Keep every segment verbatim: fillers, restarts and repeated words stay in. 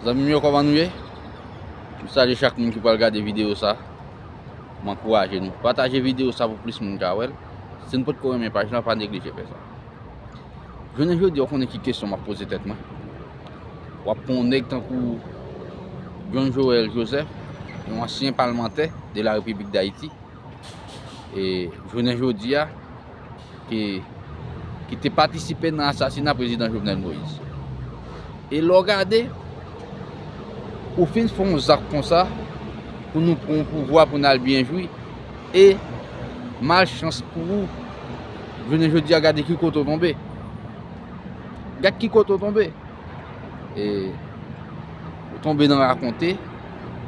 Zanmi m yo, kòman nou ye? M salye chak moun ki pral gade videyo sa. M ankouraje nou. Pataje videyo sa pou plis moun ka wè l. Si n potko renmen paj la, pa neglije fè sa. Jounen jodi a, w konnen ki kesyon m ap poze tèt mwen. W ap pran yon nèg tankou John Joël Joseph, yon ansyen palmantè de la République d'Haïti, e jounen jodi a, ki, ki te patisipe nan asasina prezidan Jovenel Moïse. E lè w gade, ou fin fè yon zak konsa pou nou pran yon pouvwa pou n al byen jwi, e malchans pou ou, jounen jodi a, gade ki kote w tonbe. Gad ki kote w tonbe. E, ou tonbe nan rakonte,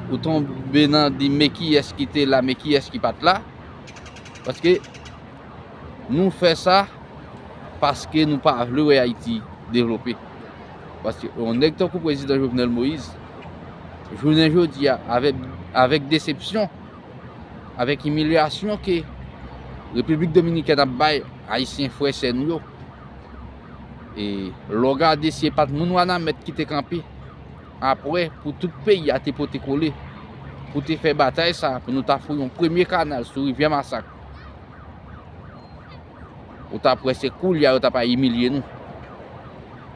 ou tonbe nan di men kiyès ki te la, men kiyès ki pa t la. Paske nou fè sa paske nou pa vle wè Ayiti devlope. Paske yon nèg tankou prezidan Jovenel Moïse, jounen jodi a, avèk, avèk desepsyon, avèk imilyasyon ke Repiblik Dominikèn ap bay Ayisyen frè sè nou yo, e lè w gade, si e pa t moun Wanament ki te kanpe apre pou tout peyi a te pote kole, pou te fè batay sa, pou nou ta foure yon premye kanal sou rivyè Masak, ou ta prèske koulye a yo ta pral imilye nou.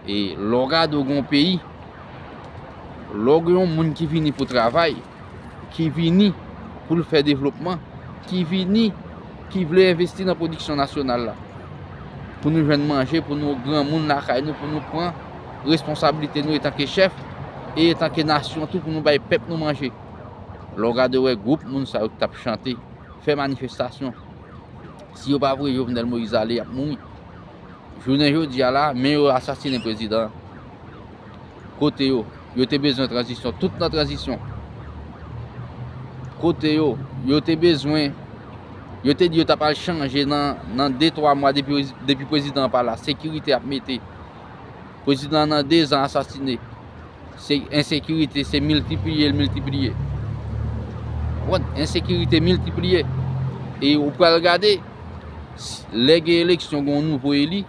E lè w gade, w gen yon peyi, lè w gen yon moun ki vini pou travay, ki vini pou l fè devlopman, ki vini, ki vle envesti nan pwodiksyon nasyonal la, pou nou jwenn manje, pou nou granmoun lakay nou, pou nou pran responsablite nou etanke chèf e etanke nasyon tou, pou nou bay pèp nou manje. Lè w gade, w wè gwoup moun sa yo ki t ap chante, fè manifestasyon, si yo pa voye Jovenel Moïse ale, y ap mouri. Jounen jodi a la, men yo asasinen prezidan an. Kote yo? Yo te bezwen tranzisyon, tout nan tranzisyon. Kote yo? Yo te bezwen, yo te di yo t ap al chanje nan, nan de twa mwa depi, depi prezidan an pa la, sekirite ap mete. Prezidan an nan de zan asasine. Se ensekirite, se miltipliye l miltipliye. Ou konprann? Ensekirite miltipliye. E ou pral gade, s-, lè gen eleksyon, gen yon nouvo eli,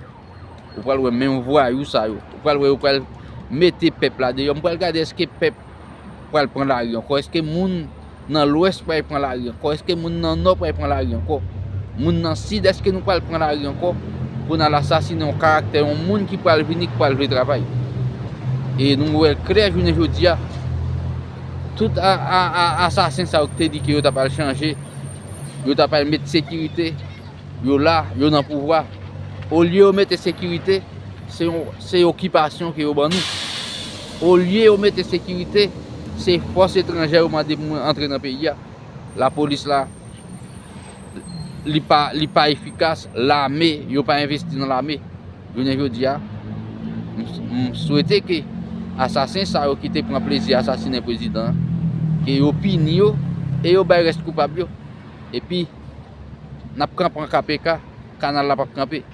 ou pral wè menm vwayou sa yo. Ou pral wè yo pral mete pèp la deyò. M pral gade èske pèp pral pran lari ankò. Èske moun nan Lwès pral pran lari ankò? Èske moun nan Nò pral pran lari ankò? Moun nan Sid, èske nou pral pran lari ankò pou n al asasinen yon karaktè, yon moun ki pral vini, ki pral vle travay? E nou wè l klè jounen jodi a, tout a, a, a, asasen sa yo ki te di ke yo t ap al chanje, yo t ap al met sekirite, yo la, yo nan pouvwa. Olye yo mete sekirite, se yon, se okipasyon ke yo ban nou. Olye yo mete sekirite, se fòs etranjè yo mande pou antre nan peyi a. Lapolis la, li pa, li pa efikas, lame, yo pa envesti nan lame. Jounen jodi a, m, m swete ke asasen sa yo ki te pran plezi asasinen prezidan an, ke yo pini yo e yo bay rès koupab yo. Epi, n ap kanpe an K P K, kanal la p ap kanpe.